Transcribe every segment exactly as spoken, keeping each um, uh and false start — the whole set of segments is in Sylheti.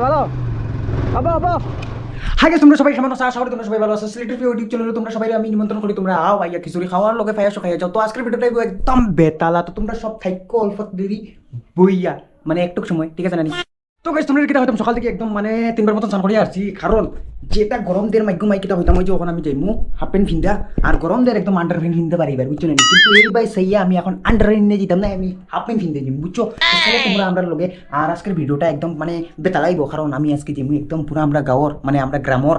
ভালো? আবো, আবো। হাই গাইস, তোমরা সবাই কেমন আছো? আশা করি তোমরা সবাই ভালো আছো। সিলেটের প্রিয় YouTube চ্যানেলে তোমরা সবাই আমি নিমন্ত্রণ করি, তোমরা আও, আইয়া খিচুড়ি খাও আর লগে পায়েসও খাইয়া যাও। তো আজকের ভিডিওটা অইবো একদম বেতালা, তো তোমরা সব থাইকো অল্প দেরি বইয়া, মানে একটুক সময়, ঠিক আছে নানি? তো গাইস, তোমরা কিতা কইতাম, সকাল থাকি একদম মানে তিনবার মতন স্নান করিয়া আসছি, কারণ যেটা গরম দের মাইগো মাই কিতা কইতাম, ওই যে অখন আমি যাইমু হাফ প্যান্ট ফিন্দা, আর গরম দের একদম আন্ডার প্যান্ট ফিন্দা পারি এবার, বুঝছো নানি? কিন্তু এই ভাই সাইয়া আমি অখন আন্ডার প্যান্ট নিয়া যাইতাম না, আমি হাফ প্যান্ট ফিন্দা যাইমু, বুঝছো? তো চলো তোমরা আমরার লগে, আর আজকের ভিডিওটা একদম মানে বেতালা অইবো, কারণ আমি আজকে যাইমু একদম পুরা আমরা গাঁওর, মানে আমরা গ্রামর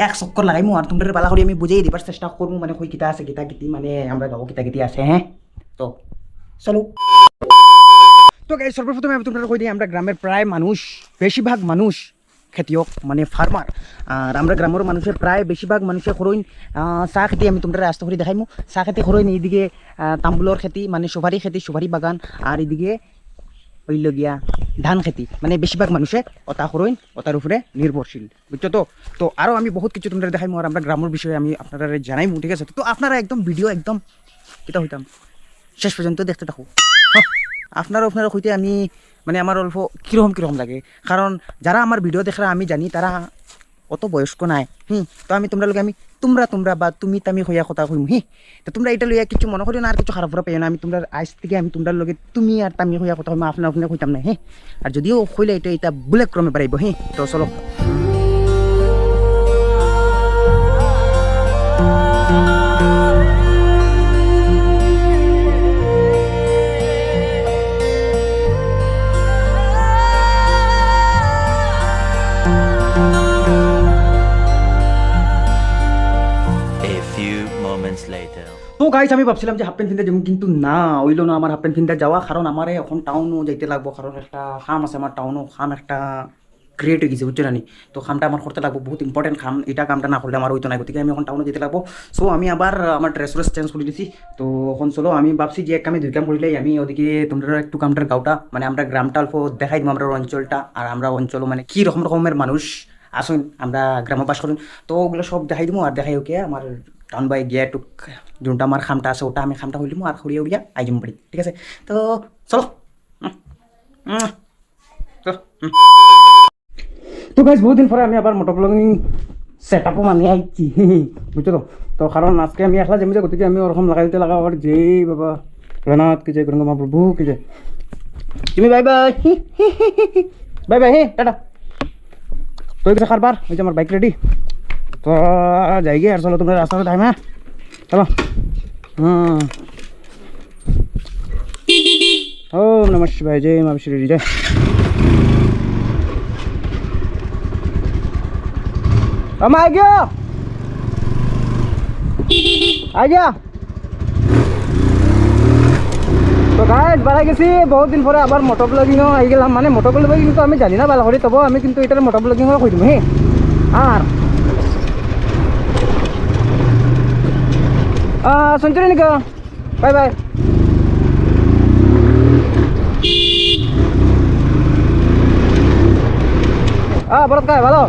এক চক্কর লাগাইমু, আর তোমরা বালা করি আমি বুঝাই দিবার চেষ্টা করমু, মানে কই কিতা আছে, কিতা কিতি, মানে আমরা গাঁও কিতা কিতি আছে, হ্যাঁ? তো চলো। তো গাইস, সর্বপ্রথমে আমি তোমরা কই দিই, আমরা গ্রামের প্রায় মানুষ, বেশিরভাগ মানুষ খেতিয়ক, মানে ফার্মার। আর আমরা গ্রামের মানুষে প্রায় বেশিরভাগ মানুষে করইন, আহ, চা খেতি। আমি তোমরা আস্তে করি দেখাইমু। চা খেতি করইন, এইদিকে আহ, তাম্বুলর খেতি, মানে সুপারি খেতি, সুপারি বাগান, আর এদিকে অইল গিয়া ধান খেতি, মানে বেশিরভাগ মানুষে ওটা করইন, ওটার উপরে নির্ভরশীল, বুঝছো তো? তো আরও আমি বহুত কিছু তোমরা দেখাইমু, আর আমরা গ্রামের বিষয়ে আমি আপনারা জানাইমু, ঠিক আছে? তো আপনারা একদম ভিডিও একদম কিতা কইতাম, শেষ পর্যন্ত দেখতে থাকো। হ্যাঁ, আপনারা আপনারা কইতে আমি মানে আমার অল্প কিরকম কিরকম লাগে, কারণ যারা আমার ভিডিও দেখরা আমি জানি তারা অত বয়স্ক নাই। হুম, তো আমি তোমরা লগে আমি তোমরা তোমরা বা তুমি তামি কইয়া কথা কইমু, হি। তো তোমরা এটা লইয়া কিছু মনে করিও না, আর কিছু খারাপ খারাপ পাইও না। আমি তোমরা আজ থেকে আমি তোমরা লগে তুমি আর তামি কইয়া কথা কইমু, আপনা আপনি কইতাম না, হি। আর যদিও কইলে এটা এটা ভুলে ক্রমে বাড়াইবো, হি। তো চলো। A few moments later. তো গাইস, আমি ভাবছিলাম যে হাফ প্যান্ট ফিন্দা যাইমু, কিন্তু না, অইলো না আমার হাফ প্যান্ট ফিন্দা যাওয়া, কারণ আমারে অখন টাউনও যাইতে লাগবো, কারণ একটা কাম আছে আমার টাউনও, কাম একটা ক্রিয়েট অই গেছে, বুঝছো নানি? তো কামটা আমার করতে লাগবো, বহুত ইম্পর্টেন্ট কাম, এটা কামটা না করলে আমার অইতো না, গতিকে আমি অখন টাউনও যাইতে লাগবো। সো আমি আবার আমার ড্রেস ফ্রেস চেঞ্জ করি দিছি। তো অখন চলো, আমি ভাবছি যে এক কামে দুই কাম করিলাই, আমি ওদিকে তোমরা একটু কামটার গাঁওটা, মানে আমরা গ্রামটা অল্প দেখাই দিমু, আমরা অঞ্চলটা, আর আমরা অঞ্চলও মানে কি রকম রকমের মানুষ আছইন, আমরা গ্রামে বাস করইন, তো ওগুলো সব দেখাই দিমু। আর দেখাই ওকে আমার টাউন বাই গিয়া একটু যোনটা আমার কামটা আছে, ওটা আমি কামটা করিলিমু, আর করিয়া উড়িয়া আই যাইমু বাড়ি, ঠিক আছে? তো চলো। উম, উম, তো, উম। তো গাইস, বহুত দিন পরে আমি আবার মোটো ব্লগিং সেট আপও মানে আইছি, বুঝছো তো? তো কারণ আজকে আমি একলা যাইমু যে, গতিকে আমি ওরকম লাগাই দিতে লাগা, আবার যেই বাবা রানাত কি যে গঙ্গা মহাপ্রভু কি যে, তুমি বাই বাই। বাই বাই, হে, টাটা। তো এই যে কারবার, ওই যে আমার বাইক রেডি। তো যাই গিয়া, আর চলো তোমরা রাস্তাতে টাইম, হ্যাঁ? চলো। হুম। ওম নমঃ শিবায়, জয় মা বিষ্ণু, জয়। আমা আই গিয়া। আই গিয়া। তো গাইস, বাড়া গেছি, বহুত দিন পরে আবার মোটো ব্লগিংও আই গেলাম। মানে মোটো ব্লগিং তো আমি জানি না ভালা করি, তবুও আমি কিন্তু এটারে মোটো ব্লগিংও কই দিমু, হে। আর আহ, শুনছো নি গো? Bye bye. আহ, বরত কায় ভালো?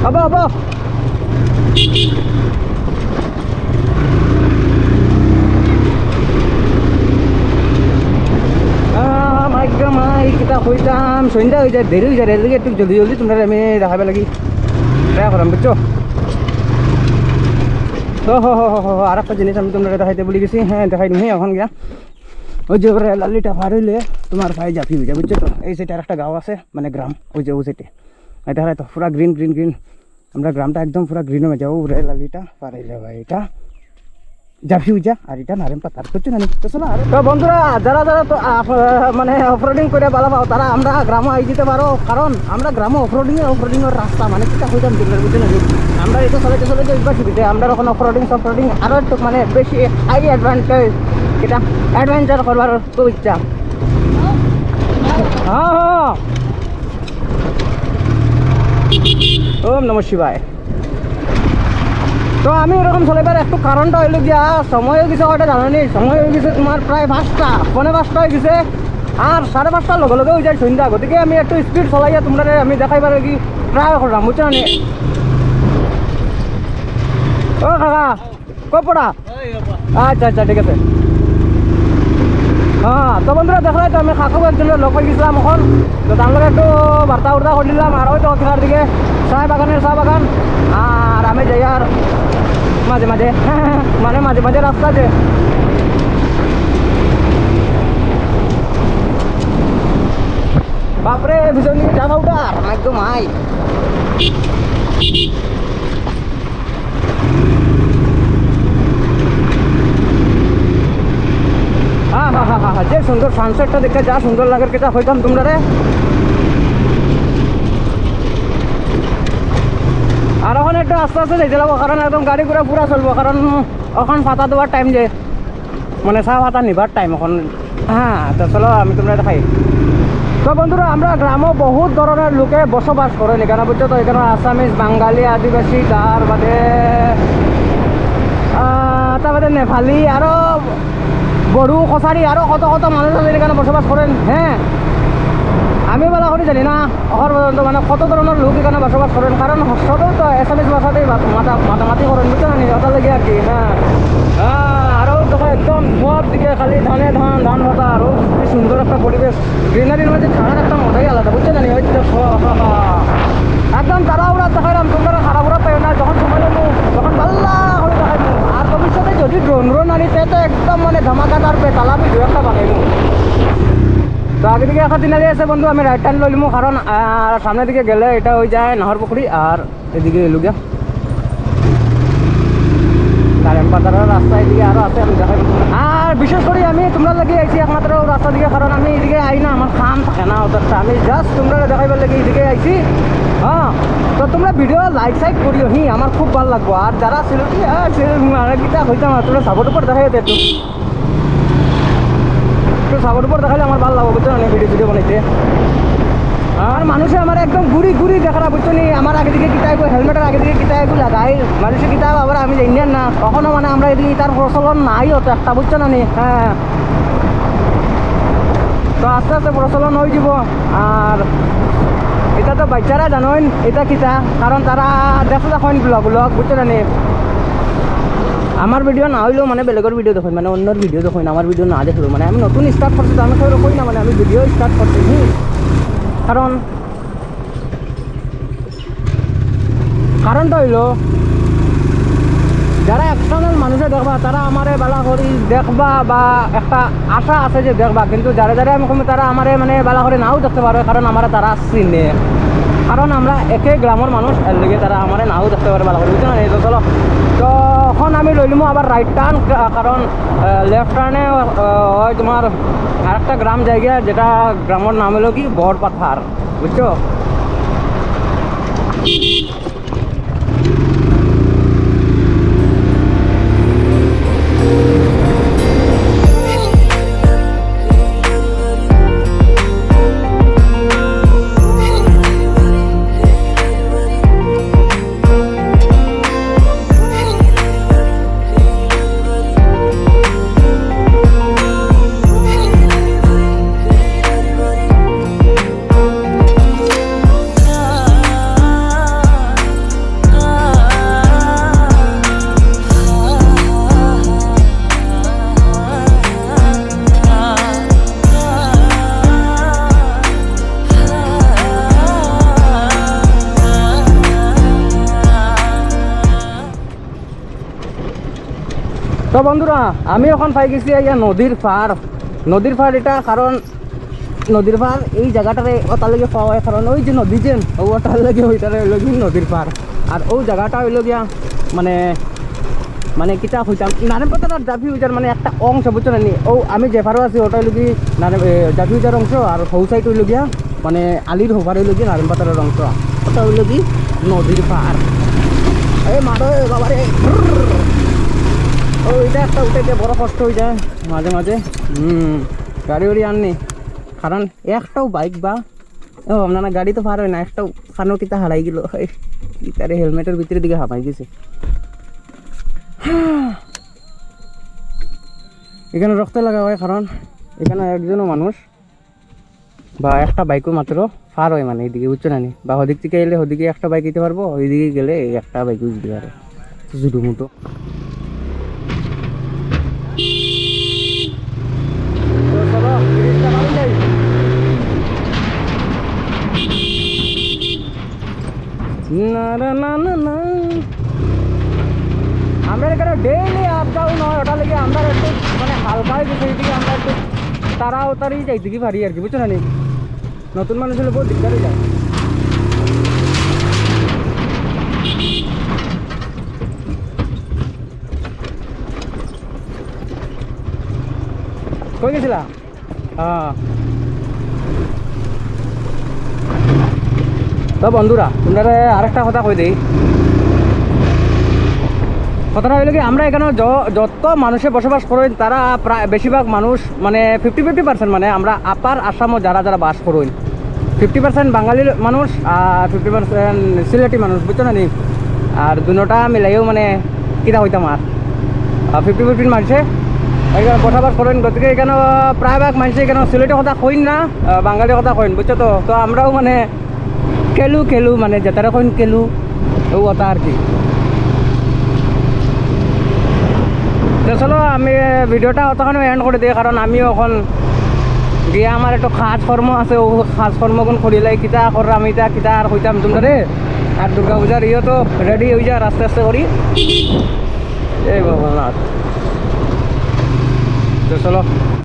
আবো, আবো। আহ, মাই গো মাই, কিতা কইতাম, সন্ধ্যা অই যায়, দেরি অই যায়, এর লাগি একটু জলদি জলদি তোমরা আমি দেখাইবার লাগি ট্রাই করাম, বুঝছো? তো হো, হো, হো, হো, হো, আর একটা জিনিস আমি তোমরা দেখাইতে ভুলি গেছি, হ্যাঁ, দেখাই দিমু, হ্যাঁ, অখন গিয়া। ওই যে রেল লালিটা পার অইলে তোমার পায়ে জাফি অই যায়, বুঝছো তো? এই সাইডে আর একটা গাঁও আছে, মানে গ্রাম, ওই যে ওই সাইডে। এটা হয় তো পুরা গ্রিন, গ্রিন, গ্রিন। আমরা গ্রামটা একদম পুরা গ্রিন অই যাবো, রেল লালিটা পার অইলে ভাই, এটা জাফি অই যায়, আর এটা নারেম পাতার, বুঝছো না? তো চলো, আর তো বন্ধুরা, যারা যারা তো আপ-, মানে অফরোডিং করে ভালা পাও, তারা আমরা গ্রামে আই যেতে পারো, কারণ আমরা গ্রামে অফরোডিং এ, অফরোডিং এর রাস্তা, মানে কিতা কইতাম তোমরা, বুঝছো না? আমরা এটা চলাইতে চলাইতে অভ্যাস অই গেছে, আমরা এখন অফরোডিং, সফরোডিং আরো একটু মানে বেশি হাই অ্যাডভান্টেজ, এটা অ্যাডভেঞ্চার করবার খুব ইচ্ছা। হ্যাঁ, হ্যাঁ। ওম নমঃ শিবায়। তো আমি ওরকম চলাইবার একটু কারণটা অইলো গিয়া, সময় অই গেছে কয়টা জানো নি? সময় অই গেছে তোমার প্রায় পাঁচটা, পৌনে পাঁচটা অই গেছে। আর সাড়ে পাঁচটার লগে লগে অই যায় সন্ধ্যা, গতিকে আমি একটু স্পিড চলাইয়া তোমরারে আমি দেখাইবার লাগি ট্রাই করলাম, বুঝছো নি? ও কাকা, কই পড়া? আচ্ছা, আচ্ছা, ঠিক আছে। হ্যাঁ, তো বন্ধুরা, দেখলায় তো আমি কাকু একজনরে লগ পাই গেছিলাম অখন। তো তার লগে একটু বার্তা উর্তা করিলাম, আর ওই তো ওখানকার দিকে চা বাগানের চা বাগান। আর আমি যাই আর মাঝে মাঝে, মানে মাঝে মাঝে রাস্তা যে, বাপরে, পিছন দিকে চা পাউডার, একদম আই। আহা, যে সুন্দর সানসেটটা দেখতে যা সুন্দর লাগে, কিতা কইতাম তোমরারে। আর অখন একটু আস্তে আস্তে যাইতে লাগবো, কারণ একদম গাড়ি ঘোড়া পুরা চলবো, কারণ অখন পাতা দেওয়ার টাইম যে, মানে চা পাতা নিবার টাইম অখন। হ্যাঁ, তো চলো আমি তোমরারে দেখাই। তো বন্ধুরা, আমরার গ্রামো বহুত ধরনের লোকে বসবাস করেন এখানো, বুঝছো তো? এখানো আসামিজ, বাঙালি, আদিবাসী, তার বাদে, আহ, তার বাদে নেপালি, আরো বড়ো, কছারি, আরো কত কত মানুষ আছে এখানো বসবাস করেন। হ্যাঁ, আমি বালা করি জানি না অখন পর্যন্ত মানে কত ধরনের লোক এখানো বসবাস করেন, কারণ সবেউ তো আসামিজ ভাষাতেই মাতা-, মাতামাতি করেন, বুঝছো না নি? ওটার লাগি আর কি। হ্যাঁ, হ্যাঁ, আরো দেখো একদম সব দিকে খালি ধানে ধান, ধান পাতা, আরো কি সুন্দর একটা পরিবেশ। গ্রিনারির মাঝে থাকার একটা মজাই আলাদা, বুঝছো না নি? ওই তো দেখো, একদম তাড়াহুড়া দেখাইলাম, তোমরা তাড়াহুড়া পাইও না, যখন সময় পাইমু, তখন ভালা করে দেখাইমু। আর ভবিষ্যতে যদি ড্রোন ড্রোন আনি, তে তো একদম মানে ধামাকাদার বেতালা ভিডিও একটা বানাইমু। তো আগে দিকে একটা দিন আগে আছে বন্ধু, আমি রাইট টার্ন লইলিমু, কারণ আহ, সামনের দিকে গেলে এটা হয়ে যায় নাহর পুকুরি, আর এদিকে এলো গিয়া নারায়ণ পাতার রাস্তা, এদিকে আরো আছে, আমি দেখাই। আর বিশেষ করে আমি তোমরার লাগি আইছি একমাত্র রাস্তা দিকে, কারণ আমি এদিকে আই না, আমার কাম থাকে না অত একটা। আমি জাস্ট তোমরারে দেখাইবার লাগি এদিকে আইছি। হ্যাঁ, তো তোমরা ভিডিও লাইক সাইক করিও, হি, আমার খুব ভালো লাগবো। আর যারা সিলেটি, হ্যাঁ, সিলেট, মানে কিতা কইতাম, আর তোমরা সাপোর্ট উপর দেখাই একটু। একটু সাপোর্ট উপর দেখাইলে আমার ভালো লাগবো, বুঝছো না, ভিডিও ভিডিও বানাইতে। আর মানুষে আমার একদম ঘুরি ঘুরি দেখারা, বুঝছো নি? আমার আগে দিকে কিতা এগু, হেলমেটের আগে দিকে কিতা এগু লাগাই, মানুষে কিতা আবার আমি জানি না। কখনো মানে আমরা এদিকে তার প্রচলন নাই অত একটা, বুঝছো না নি? হ্যাঁ, তো আস্তে আস্তে প্রচলন হয়ে যাব। আর এটা তো বাচ্চারা জানোইন এটা কিতা, কারণ তারা দেখো দেখোইন ব্লগ ব্লগ, বুঝছো না নি? আমার ভিডিও না হইলেও মানে বেলেগর ভিডিও দেখইন, মানে অন্যর ভিডিও দেখইন, আমার ভিডিও না দেখলেও, মানে আমি নতুন স্টার্ট করছি, তো আমি কেউ কই না, মানে আমি ভিডিও স্টার্ট করছি, হুম। কারণ কারণটা হইলো, যারা এক্সটার্নাল মানুষে দেখবা, তারা আমারে বালা করি দেখবা বা একটা আশা আছে যে দেখবা, কিন্তু যারা যারা আমি কমু, তারা আমারে মানে বালা করি নাও দেখতে পারে, কারণ আমারে তারা চিনে। কারণ আমরা একে গ্রামের মানুষ, এর লাগি তারা আমারে নাও দেখতে পারে বালা করি, বুঝছো না? এই তো চলো, তো এখন আমি লইলিমু আবার রাইট টার্ন, কারণ লেফট টার্নে হয় তোমার আরেকটা গ্রাম জায়গা, যেটা গ্রামের নাম হলো কি বড়পাথার, বুঝছো? তো বন্ধুরা, আমি এখন পাই গেছি ইয়া নদীর পার। নদীর পার এটা কারণ নদীর পার এই জায়গাটারে ওটার লাগি পাওয়া হয়, কারণ ওই যে নদী যে, ও ওটার লাগি ওইটারে হইলো কি নদীর পার। আর ও জায়গাটা হইলো গিয়া মানে, মানে কিতা কইতাম, নারায়ণপাতার আর জাফি উজার মানে একটা অংশ, বুঝছো না নি? ও আমি যে পারো আছি ওটা হইলো কি নারায়ণ, এ, জাফি উজার অংশ, আর হৌ সাইড হইলো গিয়া মানে আলির হপার হইলো গিয়া নারায়ণপাতার অংশ, ওটা হইলো কি নদীর পার। এ মারো বাবা রে, ও এটা একটা উঠাইতে বড় কষ্ট হয়ে যায় মাঝে মাঝে। হুম, গাড়ি উড়ি আননি, কারণ একটাও বাইক বা, ও না না, গাড়ি তো পার হয় না, একটাও কানো কিতা হারাই গেল, এই, ইতারে হেলমেটের ভিতরে দিকে হামাই গেছে। এখানে রক্ত লাগা হয়, কারণ এখানে একজনও মানুষ বা একটা বাইকও মাত্র পার হয়, মানে এইদিকে, বুঝছো না নি? বা ওদিক থেকে এলে ওদিকে একটা বাইক দিতে পারবো, ওইদিকে গেলে এই একটা বাইক দিতে পারে, ছোটো মোটো। না, না, না, না, না। আমরা এখানে ডেইলি আপ ডাউন হয়, ওটা লেগে আমরা একটু মানে হালকা হয়ে গেছে, এদিকে আমরা একটু তাড়াতাড়ি যাইতে কি পারি আর কি, বুঝছো না নি? নতুন মানুষ হলে বহুত দিকদার হয়ে যায়। কই গেছিলা? হ্যাঁ। তো বন্ধুরা, তোমরা আরেকটা কথা কই দেই। কথাটা হইলো কি, আমরা এখানে য-, যত মানুষে বসবাস করেন, তারা প্রায় বেশিরভাগ মানুষ মানে ফিফটি ফিফটি পার্সেন্ট, মানে আমরা আপার আসামও যারা যারা বাস করেন, ফিফটি পার্সেন্ট বাঙালি মানুষ আর ফিফটি পার্সেন্ট সিলেটি মানুষ, বুঝছো না নি? আর দুটা মিলাইও মানে কিতা হইতাম আর ফিফটি ফিফটি মানুষে এখানে বসবাস করেন। গতিকে এখানে প্রায়ভাগ মানুষে এখানে সিলেটি কথা কইন না, আহ, বাঙালি কথা কইন, বুঝছো তো? তো আমরাও মানে কেলু কেলু, মানে যেটারে কইন কেলু, ও কথা আর কি। তো চলো, আমি ভিডিওটা অতখানে এন্ড করে দিই, কারণ আমিও এখন গিয়া আমার একটু কাজকর্ম আছে, ও কাজকর্মগুন করিলাই, কিতা কররাম ইতা, কিতা আর কইতাম তোমরারে। আর দুর্গা পূজার ইয়ে তো রেডি হয়ে যায় আস্তে আস্তে করি। এই বাবা না। তো চলো,